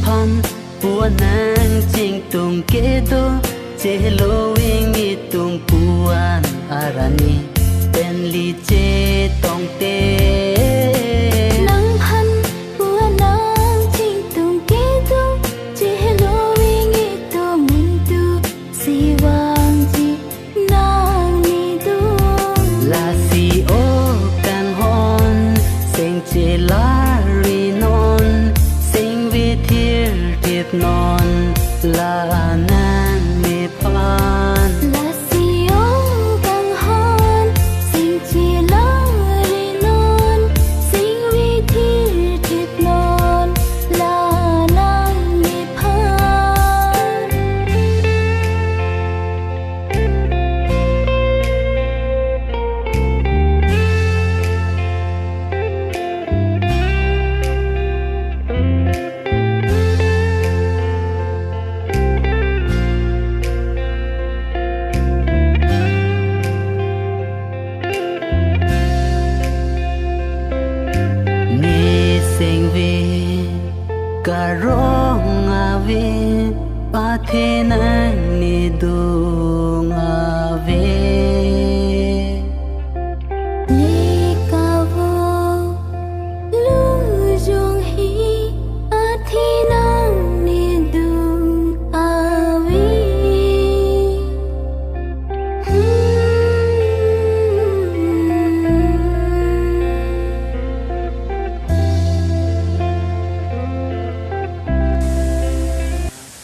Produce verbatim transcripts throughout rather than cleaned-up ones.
Phan puan nangchingtung kedo, chehelo ingtung puan arani, penli chetongte. Nangphan puan nangchingtung kedo, chehelo ingtung muntu, si vangji nangne do. Lasi o kanghon, seng chelari non, seng vithir tip non, la nangne phan. Lasi o kanghon, seng chelari non, seng vithir tip non, la nangne phan. Ne seng ve, karong ave, athe nangne dung ave. Ne kavo, lujong hi, athe nangne dung ave.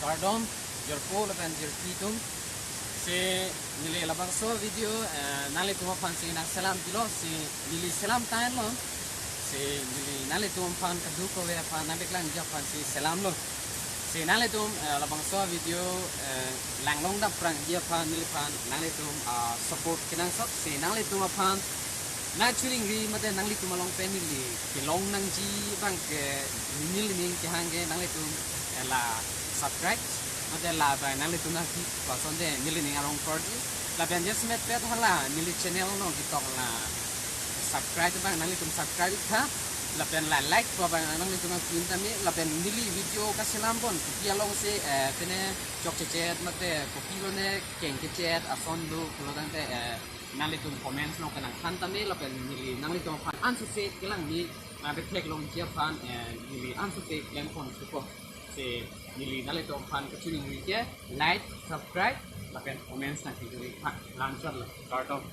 Kardom, jirpo lapen jirpi atum. Si neli labangso video, eh, nanglitum aphan si nangselam pilo, si neli selam tanglo. Si neli nanglitum aphan kadokave aphan nangpaklang ji aphan si selamlo. Si nanglitum, eh, labangso video, eh, langlong dam prang ji aphan neliphan nanglitum, ah, support kenangsot. Si nanglitum aphan nangchoningri mate nanglitum along pen neli kelong nangji abang ke neli ning kehang ke nanglitum, eh, la subscribe mate la abang nanglitum nangpi pason de neli ning arong korji. Lapen jasemet pet hala neli channel along ketok la subscribe abang nanglitum subscribe tha. Lapen la like pu abang nanglitum nangpi tame. Lapen neli video kaselam pon kopi along si, eh, pine chokchechet mate kopilone kengkechet ason do pulo tangte, eh, nanglitum comments along kenangthan tame lapen neli nanglitum aphan ansose kelang ni, ah, betheklongji aphan, eh, neli ansose klem pon supo. Si neli nanglitum aphan kachoningri ke like, subscribe lapen comments nangkejuri pha. La-anchot lo, kardom.